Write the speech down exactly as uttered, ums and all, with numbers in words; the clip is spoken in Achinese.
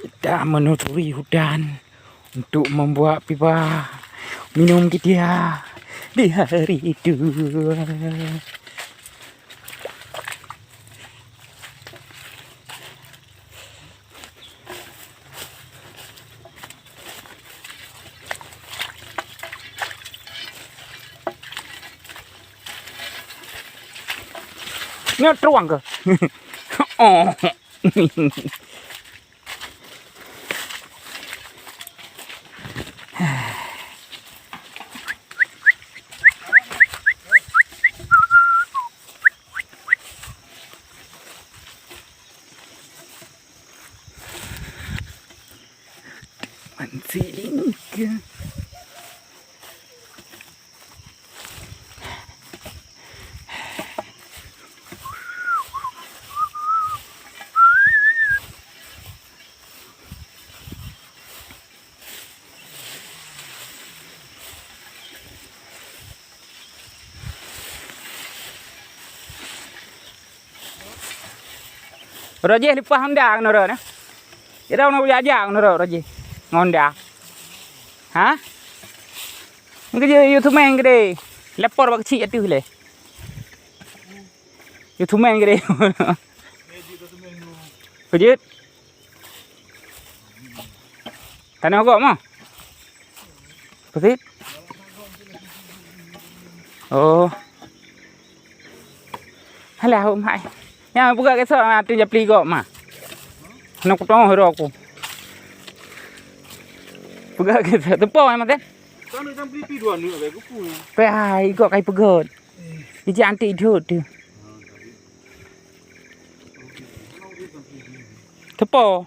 Kita menyusuri hutan untuk membuat pipa minum kita di hari itu. Nyoe truang keuh. Oh. Mancing keuh. Roh jih leupah honda keunoe roh na. Kira keunoe jak-jak keunoe roh, roh jih. Ngon honda. Ha? Mungkin yue tumeng gede. Lapor bak keuchik ateueh lé. Yue tumeng gede. Peujeuet. Tanoh gok mah. Pesit. Oh. Alah, hom hai. Nyang peugah keusok na tu japli gok mah. Nak kutong hero aku. Peugah keusok teupong mah teh. Kan nak japli pi dua ni abang kupu. Pe hai gok kai peugöt. Ija anti idot tu. Teupong.